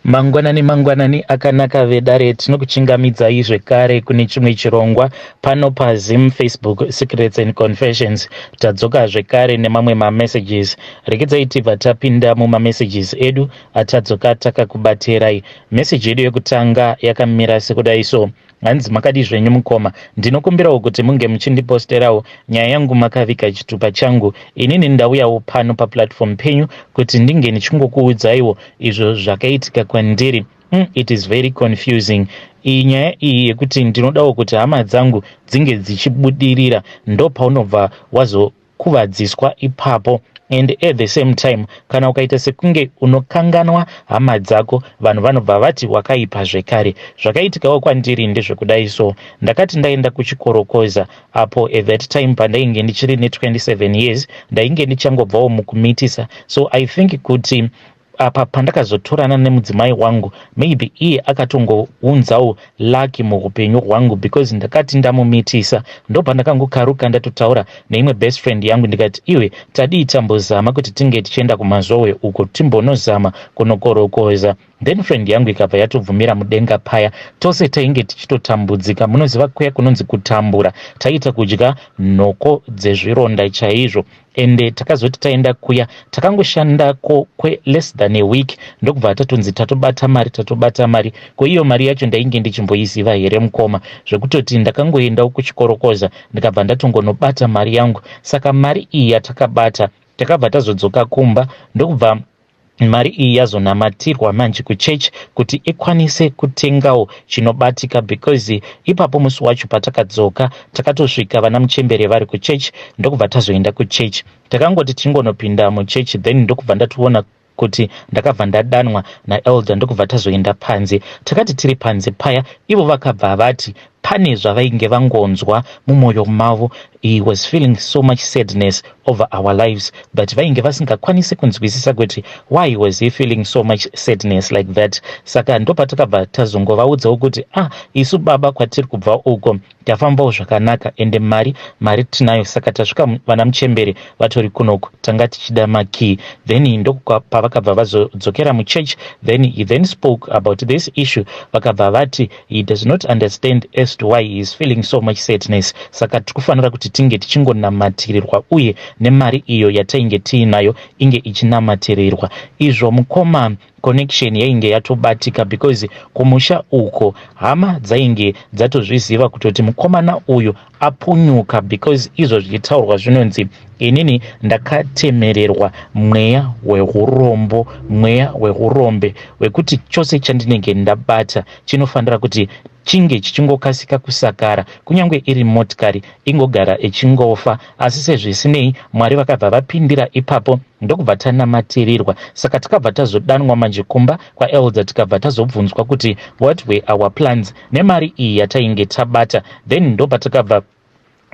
Mangwanani mangwanani akanaka vedare, tinokuchingamidzai zvekare kune chimwe chirongwa pano paZim Facebook Secrets and Confessions. Tadzoka zvekare nemamwe mamessages. Rekedzai tibva tapinda mumamessages edu atadzoka takakubatirai. Message yedu yekutanga yakamira sekudai so. Hanzi makadii zvenyu mukoma, ndinokumbirawo kuti munge muchindiposterawo nyaya yangu makaviga chitupa changu. Inini ndauyawo pano paplatform penyu kuti ndinge ndichingokuudzaiwo izvo zvakaitika kwandiri. It is very confusing iyi nyaya iyi yekuti ndinodawo kuti hama dzangu dzinge dzichibudirira, ndopaunobva wazokuvadziswa ipapo. And at the same time, kana ukaita sekunge unokanganwa hama dzako, vanhu vanobva vati wakaipa zvekare. Zvakaitikawo kwandiri ndezvekudai so. Ndakati ndaenda kuchikorokoza apo at that time pandainge ndichiri ne27 years, ndainge ndichangobvawo mukumitisa. So I think kuti apa pandakazotorana nemudzimai wangu, maybe iye akatongounzawo lucky muupenyu hwangu, because ndakati ndamumitisa, ndopandakangokaruka ndatotaura neimwe best friend yangu, ndikati, "Iwe, tadii tambozama kuti tinge tichienda kuMazowe uko, timbonozama kunokorokoza?" Then friend yangu ikabva yatobvumira mudenga paya. Tose tainge tichitotambudzika, munoziva kuya kunonzi kutambura, taiita kudya nhoko dzezvironda chaizvo. Ende takazoti taenda kuya, takangoshandako kweless than a week, ndokubva tatonzi tatobata mari, tatobata mari. Ko iyo mari yacho ndainge ndichimboiziva here, mukoma? Zvekutoti ndakangoendawo kuchikorokoza, ndikabva ndatongonobata mari yangu. Saka mari iyi yatakabata, takabva tazodzoka kumba, ndokubva mari iyi yazonamatirwa manje kuchechi kuti ikwanise kutengawo chinobatika, because ipapo musi wacho patakadzoka, takatosvika vana muchembere vari kuchechi, ndokubva tazoenda kuchechi. Takangoti tingonopinda muchechi, then ndokubva ndatoona kuti ndakabva ndadanwa naelder, ndokubva tazoenda panze. Takati tiri panze paya, ivo vakabva vati pane zvavainge vangonzwa mumwoyo mavo. He was feeling so much sadness over our lives, but vainge vasingakwanisi kunzwisisa kuti why was he feeling so much sadness like that. Saka ndopatakabva tazongovaudzawo kuti, "Ah, isu baba, kwatiri kubva uko tafambawo zvakanaka, ende mari tinayo. Saka tasvika vana muchembere vatori kunoko, tanga tichida makey." Then ndopavakabva vazodzokera muchurch. Then he then spoke about this issue. Vakabva vati he does not understand as to why he is feeling so much sadness, saka tiri kufanira kuti tinge tichingonamatirirwa, uye nemari iyo yatainge tiinayo inge ichinamatirirwa. Izvo mukoma, connection yainge yatobatika, because kumusha uko hama dzainge dzatozviziva kutoti mukomana uyu apunyuka, because izvo zvichitaurwa zvinonzi inini ndakatemererwa mweya weurombo, mweya weurombe wekuti chose chandinenge ndabata chinofanira kuti chinge chichingokasika kusakara, kunyange iri motikari ingogara ichingofa. Asi sezvisinei, Mwari vakabva vapindira ipapo, ndokubva tanamatirirwa. Saka takabva tazodanwa manje kumba kwaelder, tikabva tazobvunzwa kuti what were our plans nemari iyi yatainge tabata. Then ndopatakabva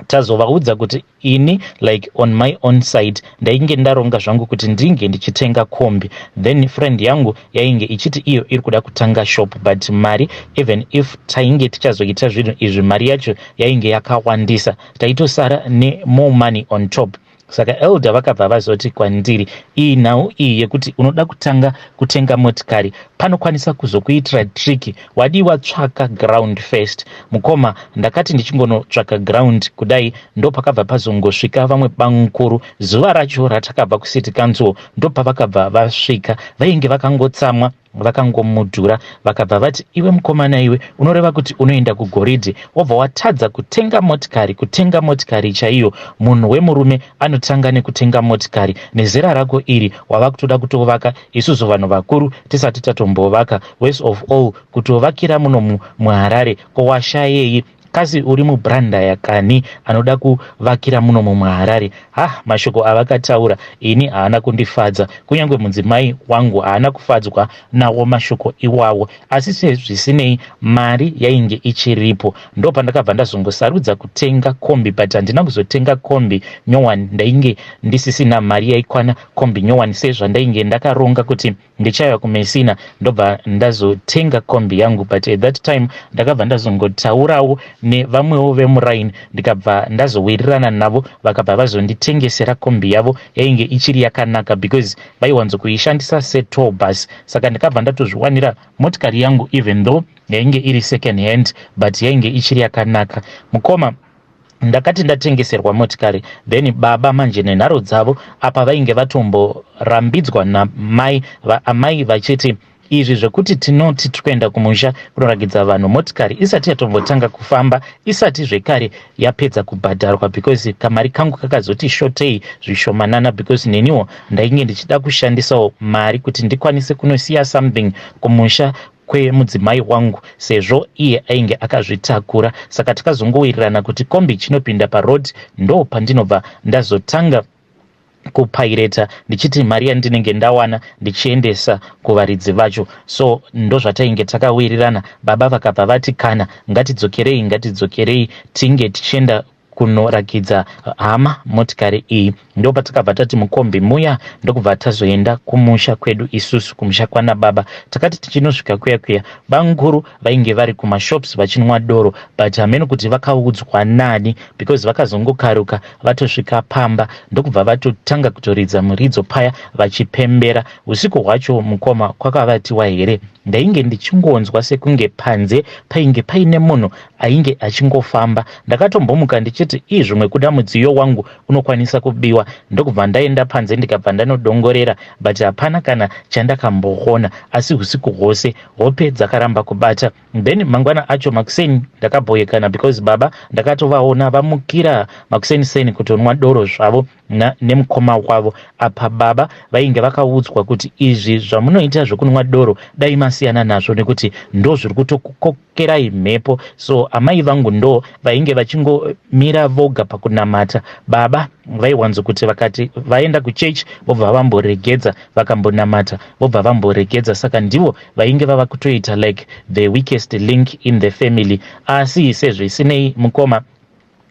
tazovaudza kuti ini, like, on my own side ndainge ndaronga zvangu kuti ndinge ndichitenga kombi. Then friend yangu yainge ichiti iyo iri kuda kutanga shop, but mari, even if tainge tichazoita zvinhu izvi, mari yacho yainge yakawandisa, taitosara nemore money on top. Saka elder vakabva vazoti kwandiri, "Iyi nhau iyi yekuti unoda kutanga kutenga motikari, panokwanisa kuzokuitira trick. Wadii watsvaka ground first?" Mukoma, ndakati ndichingonotsvaka ground kudai, ndopakabva pazongosvika vamwe bamukuru. Zuva racho ratakabva kucity council, ndopavakabva vasvika. Vainge vakangotsamwa, vakangomudhura, vakabva vati, "Iwe mukomana iwe, unoreva kuti unoenda kugoridhe wobva watadza kutenga motikari? Kutenga motikari chaiyo, munhu wemurume anotanga nekutenga motikari. Nezera rako iri wava kutoda kutovaka, isusu vanhu vakuru tisati tatombovaka. Worst of all, kutovakira muno muHarare, ko washayei? Kasi uri mubranda yakani anoda kuvakira muno muHarare?" Ha, mashoko avakataura ini haana kundifadza, kunyange mudzimai wangu haana kufadzwa nawo mashoko iwawo. Asi sezvisinei, mari yainge ichiripo, ndopandakabva ndazongosarudza kutenga kombi, but handina kuzotenga kombi nyowani. Ndainge ndisisina mari yaikwana kombi nyowani, sezvandainge ndakaronga kuti ndichauya kuMesina, ndobva ndazotenga kombi yangu. But at that time ndakabva ndazongotaurawo nevamwewo vemuraini, ndikabva ndazowirirana navo, vakabva vazonditengesera kombi yavo. Yainge ichiri yakanaka because vaiwanzokuishandisa setour bus. Saka ndikabva ndatozviwanira motikari yangu, even though yainge iri second hand, but yainge ichiri yakanaka, mukoma. Ndakati ndatengeserwa motikari, then baba manje nenharo dzavo, apa vainge vatomborambidzwa namai amai vachiti izvi zvekuti tinoti tikuenda kumusha kunorakidza vanhu motikari isati yatombotanga kufamba, isati zvekare yapedza kubhadharwa, because kamari kangu kakazoti shotei zvishomanana, because neniwo ndainge ndichida kushandisawo mari kuti ndikwanise kunosiya something kumusha kwemudzimai wangu, sezvo iye ainge akazvitakura. Saka takazongowirirana kuti kombi chinopinda paroad, ndo pandinobva ndazotanga kupaireta, ndichiti mari yandinenge ndawana ndichiendesa kuvaridzi vacho. So ndozvatainge takawirirana. Baba vakabva vati, "Kana ngatidzokerei, ngatidzokerei, tinge tichienda kunorakidza hama motikari iyi." Ndo patakabva tati mukombi muya, ndokubva tazoenda kumusha kwedu isusu, kumusha kwana baba. Takati tichinosvika kuya kuya, banguru vainge vari kumashops vachinwa doro, but hameno kuti vakaudzwa nani, because vakazongokaruka vatosvika pamba, ndokubva vatotanga kutoridza muridzo paya vachipembera. Usiku hwacho, mukoma, kwakavatiwa here? Ndainge ndichingonzwa sekunge panze painge paine munhu ainge achingofamba. Ndakatombomuka ndichiti, "Ii, zvimwe kuda mudziyo wangu unokwanisa kubiwa." Ndokubva ndaenda panze, ndikabva ndanodongorera, but hapana kana chandakamboona. Asi usiku hwose hope dzakaramba kubata. Then mangwana acho makuseni ndakabhoyekana, because baba ndakatovaona vamukira makuseni seni kutonwa doro zvavo nemukoma wavo. Apa baba vainge vakaudzwa kuti izvi zvamunoita zvekunwa doro, dai masiyana nazvo, nekuti ndo zviri kutokukokerai mhepo. So amai vangu ndo vainge vachingomira voga pakunamata. Baba vaiwanzokuti vakati vaenda kuchechi, vobva vamboregedza, vakambonamata, vobva vamboregedza. Saka ndivo vainge vava kutoita like the weakest link in the family. Asi sezvisinei, mukoma,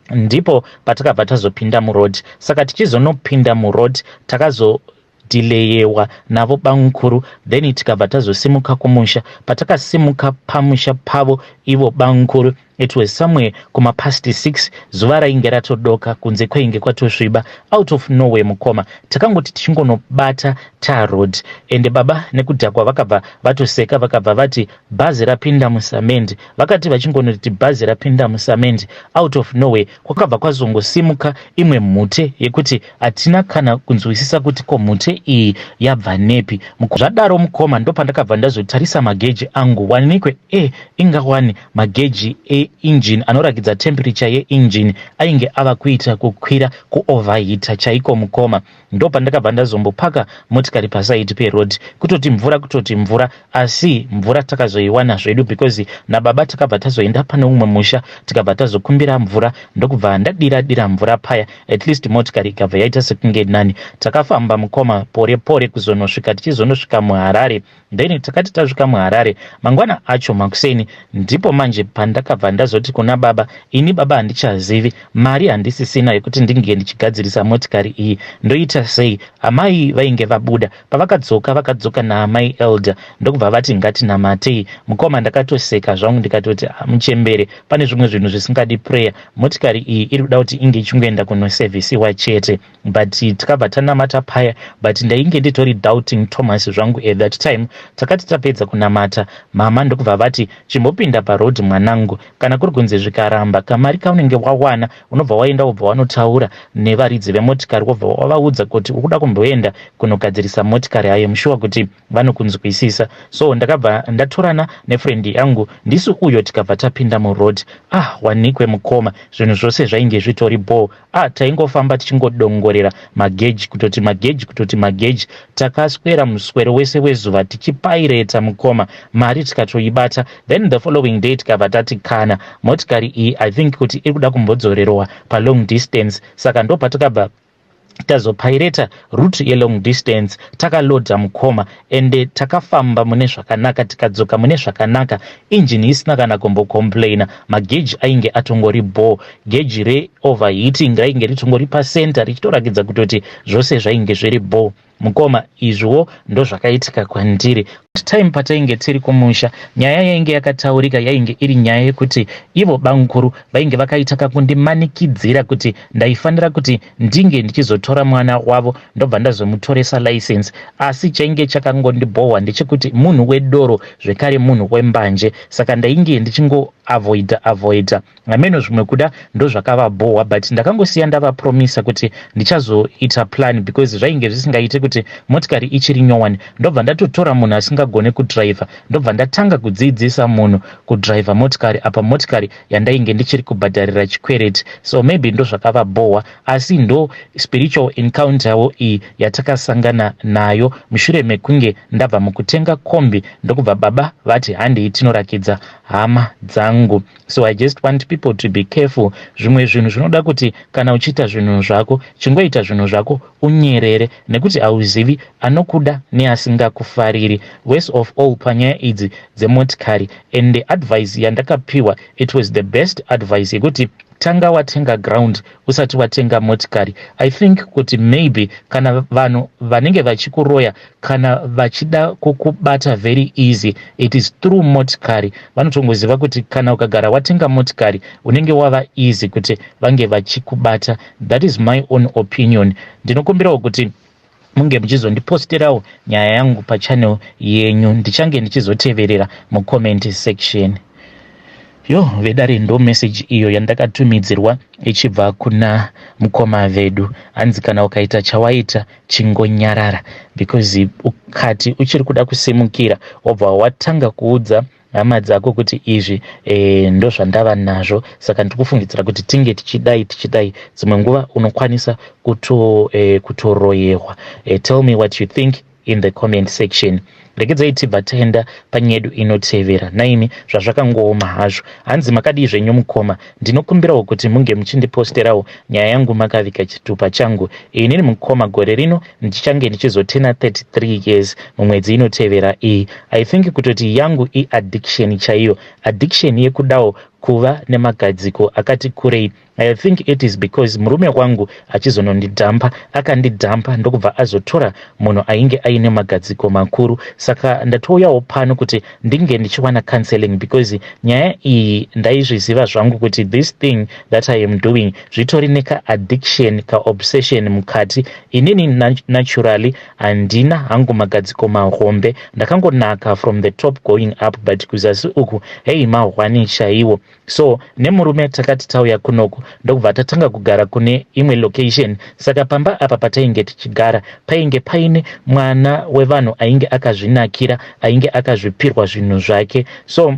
ndipo patakabva tazopinda muroad. Saka tichizonopinda muroad, takazodelaywa navo bamukuru, then tikabva tazosimuka kumusha. Patakasimuka pamusha pavo ivo bamukuru, it was somewhere kumapast 6, zuva rainge ratodoka, kunze kwainge kwatosviba. Out of nowhere, mukoma, takangoti tichingonobata taroad, ende baba nekudhakwa vakabva vatoseka, vakabva vati, "Bhazi rapinda musamende." Vakati vachingonoti bhazi rapinda musamende, out of nowhere kwakabva kwazongosimuka imwe mhute yekuti hatina kana kunzwisisa kuti ko mhute iyi yabva nepi. Zvadaro, mukoma, ndopandakabva ndazotarisa mageji angu, wanikwe ingawani mageji einjini anorakidza temperature yeinjini ainge ava kuita kukwira, kuoverheata chaiko, mukoma. Ndopandakabva ndazombopaka motikari paside peroad, kutoti mvura, kutoti mvura. Asi mvura takazoiwana zvedu, because nababa takabva tazoenda pane umwe musha, tikabva tazokumbira mvura, ndokubva ndadira dira mvura paya. At least motikari ikabva yaita sekunge nani. Takafamba, mukoma, pore pore kuzonosvika, tichizonosvika muHarare. Then takati tasvika muHarare mangwana acho makuseni, ndipo manje pandakabva ndazoti kuna baba, "Ini baba handichazivi, mari handisisina yekuti ndinge ndichigadzirisa motikari iyi, ndoita sei?" Amai vainge vabuda. Pavakadzoka, vakadzoka naamai Elder, ndokubva vati, "Ngatinamatei." Mukoma, ndakatoseka zvangu, ndikatoti, "Muchembere, pane zvimwe zvinhu zvisingadi prayer. Motikari iyi iri kuda kuti inge ichingoenda kunosevhisiwa chete." But tikabva tanamata paya, but ndainge nditori doubting Thomas zvangu at that time. Takati tapedza kunamata, mama ndokubva vati, "Chimbopinda paroad, mwanangu. Kana kuri kunze zvikaramba, kamari kaunenge wawana unobva waenda, wobva wanotaura nevaridzi vemotikari, wobva wavaudza kuti uri kuda kumboenda kunogadzirisa motikari. Ayo mushuwa kuti vanokunzwisisa." So ndakabva ndatorana nefriend yangu, ndisu uyo, tikabva tapinda muroad. Ah, wanikwe, mukoma, zvinhu zvose zvainge zvitori bho. Ah, taingofamba tichingodongorera mageji, kutoti mageji, kutoti mageji. Takaswera muswero wese wezuva tichipaireta, mukoma, mari tikatoibata. Then the following day tikabva tati, kana motikari iyi, I think kuti iri kuda kumbodzorerwa palong distance. Saka ndo patakabva tazopaireta route yelong distance, takalodha, mukoma, ende takafamba mune zvakanaka, tikadzoka mune zvakanaka, injini isina kana kumbocomplaina. Mageji ainge atongori bho, geji reoverheating rainge ritongori pacenter, richitorakidza kutoti zvose zvainge zviri bho. Mukoma, izviwo ndozvakaitika kwandiri. Time patainge tiri kumusha, nyaya yainge yakataurika yainge iri nyaya yekuti ivo bamukuru vainge vakaita kakundimanikidzira kuti ndaifanira kuti ndinge ndichizotora mwana wavo ndobva ndazomutoresa license. Asi chainge chakangondibhohwa ndechekuti munhu wedoro, zvekare munhu wembanje, saka ndainge ndichingoavoida avoida. Hameno, zvimwe kuda ndozvakavabhohwa, but ndakangosiya ndavapromisa kuti ndichazoita plan, because zvainge zvisingaiti kuti motikari ichiri nyowani ndobva ndatotora munhu asingagone kudhiraivha, ndobva ndatanga kudzidzisa munhu kudhiraivha motikari, apa motikari yandainge ndichiri kubhadharira chikwereti. So maybe ndozvakavabhohwa, asi ndo spiritual encounterwo iyi yatakasangana nayo mushure mekunge ndabva mukutenga kombi, ndokubva baba vati, "Handei tinorakidza hama dzangu." So I just want people to be careful. Zvimwe zvinhu zvinoda kuti kana uchiita zvinhu zvako, chingoita zvinhu zvako unyerere, nekuti hauzivi anokuda neasingakufariri. Worst of all panyaya idzi dzemotikari, and advice yandakapiwa, it was the best advice, yekuti tanga watenga ground usati watenga motikari. I think kuti maybe kana vanhu vanenge vachikuroya, kana vachida kukubata very easy, it is through motikari. Vanotongoziva kuti kana ukagara watenga motikari, unenge wava easy kuti vange vachikubata. That is my own opinion. Ndinokumbirawo kuti munge muchizondiposterawo nyaya yangu pachannel yenyu. Ndichange ndichizoteverera mucomment section. Yo vedare, ndo message iyo yandakatumidzirwa ichibva kuna mukoma vedu. Hanzi kana ukaita chawaita, chingonyarara, because ukati uchiri kuda kusimukira, wobva watanga kuudza hama dzako kuti izvi ndo zvandava nazvo, saka ndiri kufungidzira kuti tinge tichidai tichidai, dzimwe nguva unokwanisa kutoroyehwa. Tell me what you think in the comment section. Regedzai tibva taenda panyedu inotevera. Naimi, zvazvakangooma hazvo. Hanzi, "Makadii zvenyu mukoma? Ndinokumbirawo kuti munge muchindiposterawo nyaya yangu makavika chitupa changu. Inini mukoma, gore rino ndichange ndichizotena 33 years mumwedzi inotevera iyi. I think kutoti yangu iaddiction chaiyo, addiction yekudawo kuva nemagadziko akati kurei. I think it is because murume wangu achizonondidhampa, akandidhampa ndokubva azotora munhu ainge aine magadziko makuru. Saka ndatouyawo pano kuti ndinge ndichiwana counseling, because nyaya iyi ndaizviziva zvangu kuti this thing that I am doing zvitori nekaaddiction, kaobsession mukati. Inini naturally handina hangu magadziko mahombe, ndakangonaka from the top going up, but kuzasi uku, hei, mahwani chaiwo. So nemurume takati tauya kunoku, ndokubva tatanga kugara kune imwe location. Saka pamba apa patainge tichigara painge paine mwana wevanhu ainge akazvinakira, ainge akazvipirwa zvinhu zvake. So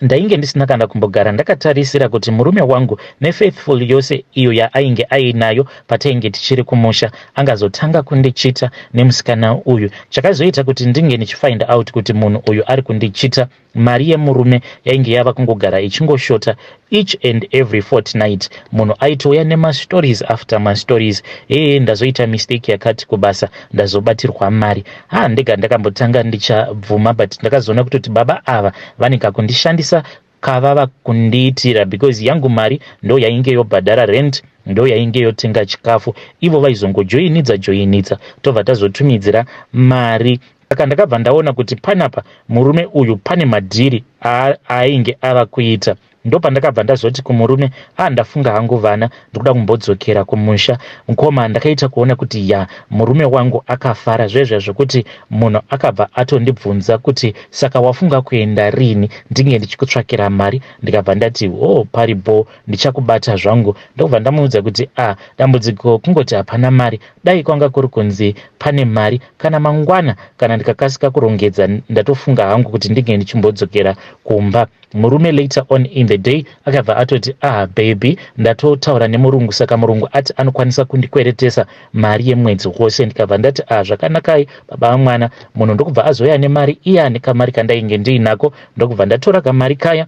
ndainge ndisina kana kumbogara ndakatarisira kuti murume wangu, nefaithful yose iyo yaainge ainayo patainge tichiri kumusha, angazotanga kundichita nemusikana uyu. Chakazoita kuti ndinge ndichifind out kuti munhu uyu ari kundichita, mari yemurume yainge yava kungogara ichingoshota each and every fortnight. Munhu aitouya nemastories after mastories: ee, ndazoita mistake yakati kubasa, ndazobatirwa mari." Ha, ndega ndakambotanga ndichabvuma, but ndakazoona kutoti baba ava vane kakundishandisa kavava kundiitira, because yangu mari ndo yainge yobhadhara rent, ndo yainge yotenga chikafu. Ivo vaizongojoinidza joinidza, tobva tazotumidzira mari. Saka ndakabva ndaona kuti panapa murume uyu pane madhiri aainge ava kuita. Ndopandakabva ndazoti kumurume, "A, ndafunga hangu vana, ndikuda kumbodzokera kumusha." Mukoma, ndakaita kuona kuti ya, murume wangu akafara zvezve, zvokuti munhu akabva atondibvunza kuti, "Saka wafunga kuenda rini, ndinge ndichikutsvakira mari?" Ndikabva ndati, "O, oh, paripo ndichakubata zvangu." Ndokubva ndamuudza kuti, "A, dambudziko kungoti hapana mari. Dai kwanga kuri kunzi pane mari, kana mangwana, kana ndikakasika kurongedza, ndatofunga hangu kuti ndinge ndichimbodzokera kumba." Murume later on in the day akabva atoti, "Ah baby, ndatotaura nemurungu, saka murungu ati anokwanisa kundikweretesa mari yemwedzi wose." Ndikabva ndati, "Ah, zvakanakai, baba vamwana." Munhu ndokubva azouya nemari iya, nekamari kandainge ndiinako, ndokubva ndatora kamari kaya.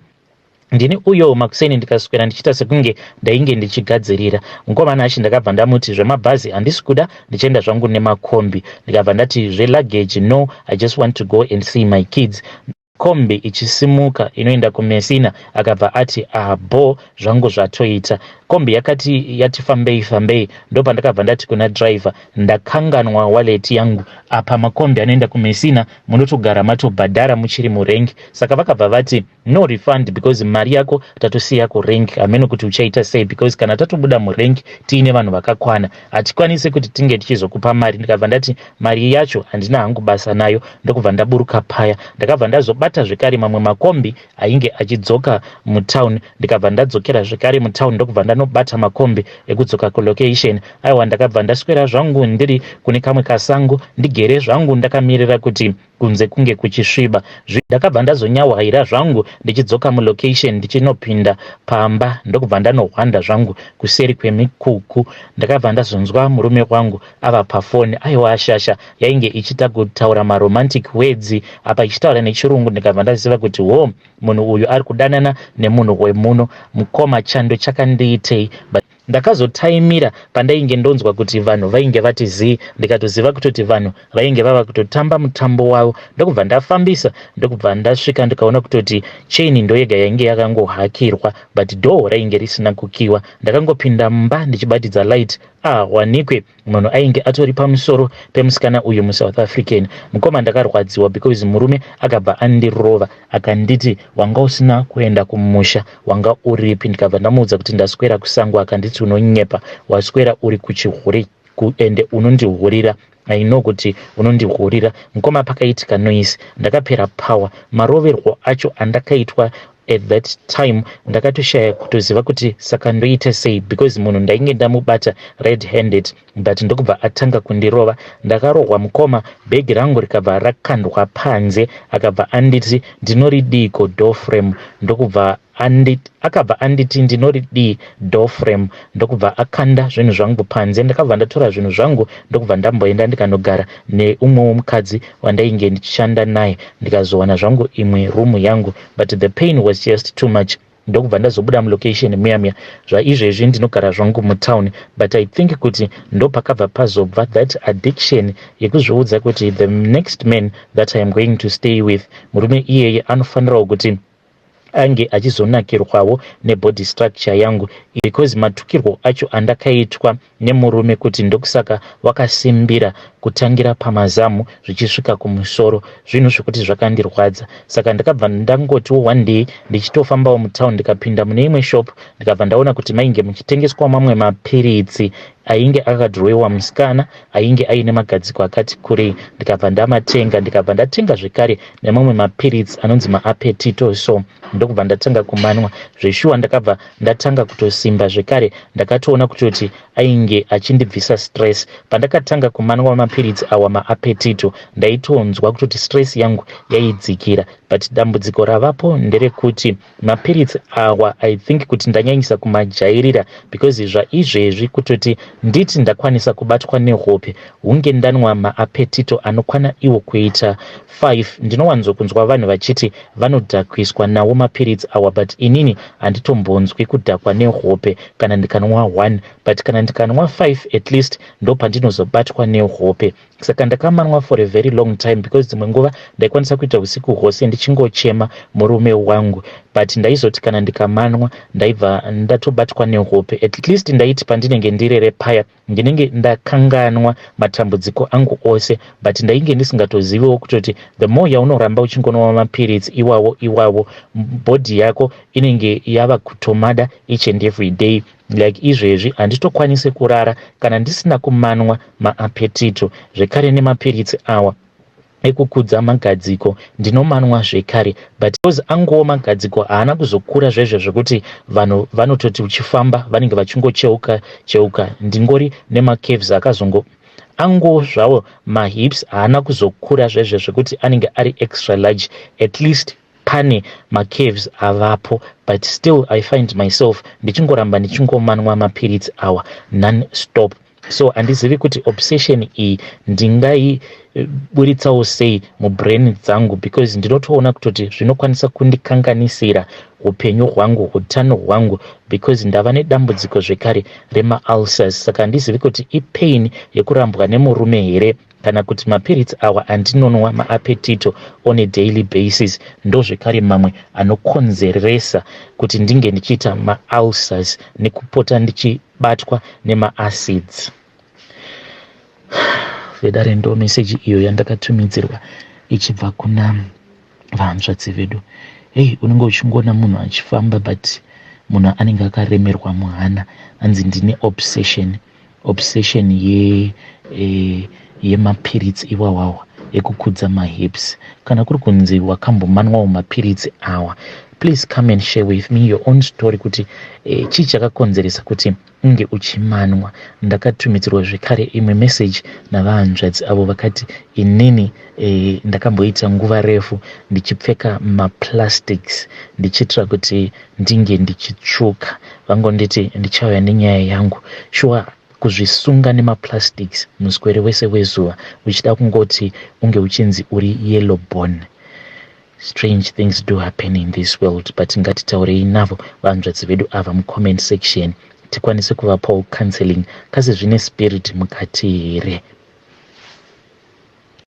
Ndini uyo makuseni ndikaswera ndichiita sekunge ndainge ndichigadzirira. Mukomana achi, ndakabva ndamuti zvemabhazi handisi kuda, ndichienda zvangu nemakombi. Ndikabva ndati zveluggage no, I just want to go and see my kids. Kombi ichisimuka inoenda kuMessina akabva ati ah bho zvangu zvatoita. Kombi yakati yati fambei fambei ndopandakabva ndati kuna driver ndakanganwa wallet yangu apa makombi anoenda kuMessina munotogara matobhadhara muchiri murank saka vakabva vati no refund because mari yako tatosiya kurank hameno kuti uchaita sei because kana tatobuda murank tiine vanhu vakakwana hatikwanisi kuti tinge tichizokupa mari. Ndikabva ndati mari yacho handina hangu basa nayo ndokubva ndaburuka paya. Ndakabva ndazobata zvekare mamwe makombi ainge achidzoka mutown ndikabva ndadzokera zvekare mutown ndokubva ndanobata makombi ekudzoka kulocation. Aiwa ndakabva ndaswera zvangu ndiri kune kamwe kasango ndigere zvangu ndakamirira kuti kunze kunge kuchisviba. Ndakabva ndazonyahwaira zvangu ndichidzoka mulocation ndichinopinda pamba ndokubva ndanohwanda zvangu kuseri kwemikuku. Ndakabva ndazonzwa murume wangu ava pafoni. Aiwa shasha yainge ichita kutaura maromantic words apa ichitaura nechirungu ndikabva ndaziva kuti ho munhu uyu ari kudanana nemunhu wemuno. Mukoma chando chakandiitei but ndakazotaimira pandainge ndonzwa kuti vanhu vainge vati zii ndikatoziva kutoti vanhu vainge vava kutotamba mutambo wavo ndokubva ndafambisa ndokubva ndasvika ndikaona kutoti chain ndoyega yainge yakangohakirwa but door rainge risina kukiwa. Ndakangopinda mumba ndichibatidza light ah wanikwe munhu ainge atori pamusoro pemusikana uyu muSouth African. Mukoma ndakarwadziwa because murume akabva andirova akanditi wanga usina kuenda kumusha wanga uripi. Ndikabva ndamuudza kuti ndaswera kusango akanditi unonyepa waswera uri kuchihure ende unondihurira I know kuti unondihurira. Mukoma pakaitika noise ndakapera power maroverwo acho andakaitwa at that time ndakatoshaya kutoziva kuti saka ndoita sei because munhu ndainge ndamubata red handed but ndokubva atanga kundirova. Ndakarohwa mukoma bhegi rangu rikabva rakandwa panze akabva anditi ndinoridiko door frame ndokubva akabva anditi ndinoridii door frame ndokubva akanda zvinhu zvangu panze. Ndakabva ndatora zvinhu zvangu ndokubva ndamboenda ndikanogara neumwewo mukadzi wandainge ndichishanda naye ndikazowana zvangu imwe rumu yangu but the pain was just too much ndokubva ndazobuda mulocation muya muya. Zvaizvezvi ndinogara zvangu mutown but I think kuti ndopakabva pazobva that addiction yekuzviudza kuti the next man that I am going to stay with murume iyeye anofanirawo kuti ange achizonakirwawo nebody structure yangu because matukirwo acho andakaitwa nemurume kuti ndokusaka wakasimbira kutangira pamazamu zvichisvika kumusoro zvinhu zvekuti zvakandirwadza. Saka ndakabva ndangotiwo one day ndichitofambawo mutown ndikapinda mune imwe shop ndikabva ndaona kuti mainge muchitengeswa mamwe mapiritsi ainge akadhirowewa musikana ainge aine magadziko akati kurei ndikabva ndamatenga. Ndikabva ndatenga zvekare nemamwe mapiritsi anonzi maApetito so ndokubva ndatanga kumanwa zveshuwa. Ndakabva ndatanga kutosimba zvekare ndakatoona kutoti ainge achindibvisa stress. Pandakatanga kumanwa mapiritsi awa maApetito ndaitonzwa kutoti stress yangu yaidzikira but dambudziko ravapo nderekuti mapiritsi awa I think kuti ndanyanyisa kumajairira because zvaizvezvi kutoti nditi ndakwanisa kubatwa nehope hunge ndanwa maApetito anokwana iwo kuita 5. Ndinowanzokunzwa vanhu vachiti vanodhakwiswa nawo mapiritsi awa but inini handitombonzwi kudhakwa nehope kana ndikanwa 1 but kana ndikanwa 5 at least ndopandinozobatwa nehope. Saka ndakamanwa for a very long time because dzimwe nguva ndaikwanisa kuita usiku hwose ndichingochema murume wangu but ndaizoti kana ndikamanwa ndaibva ndatobatwa nehope. At least ndaiti pandinenge ndirere paya ndinenge ndakanganwa matambudziko angu ose but ndainge ndisingatoziviwo kutoti the more yaunoramba uchingonwa mapiritsi iwawo iwawo body yako inenge yava kutomada each and every day. Like izvezvi handitokwanisi kurara kana ndisina kumanwa maApetito zvekare nemapiritsi awa ekukudza magadziko ndinomanwa zvekare but because anguwo magadziko haana kuzokura zvezvo zvekuti vanhu vanototi uchifamba vanenge vachingocheuka cheuka ndingori nemacurves akazongo anguwo zvawo mahips haana kuzokura zvezvo zvekuti anenge ari extra large. At least pane macurves avapo but still I find myself ndichingoramba ndichingomanwa mapiritsi awa non stop. So handizivi kuti obsession iyi ndingaiburitsawo sei mubrain dzangu because ndinotoona kutoti zvinokwanisa kundikanganisira. upenyu hwangu, utano hwangu, because ndava nedambudziko zvekare remaulcers. Saka handizivi kuti ipain yekurambwa nemurume here kana kuti mapiritsi awa andinonwa, maApetito, on a daily basis, ndo zvekare mamwe anokonzeresa kuti ndinge ndichiita maulcers nekupota ndichibatwa nemaacids. Vedare, ndo meseji iyo yandakatumidzirwa ichibva kuna vahanzvadzi vedu. Hei, unenge uchingoona munhu achifamba, but munhu anenge akaremerwa muhana. Anzi ndine obsession yemapiritsi iwawawa ekukudza mahips. Kana kuri kunzi wakambomanwawo mapiritsi awa, please come and share with me your own story kuti chii chakakonzeresa kuti unge uchimanwa. Ndakatumidzirwa zvekare imwe message navahanzvadzi avo vakati, "Inini ndakamboita nguva refu ndichipfeka maplastics ndichiitira kuti ndinge ndichitsvuka." Vangonditi ndichauya nenyaya yangu. Shuwa, kuzvisunga nemaplastics muswere wese wezuva uchida kungoti unge uchinzi uri yellow bone. Strange things do happen in this world, but ngatitaurei navo vanzvadzi vedu ava mucomment section, tikwanise kuvapawo counseling. Kasi zvine spirit mukati here?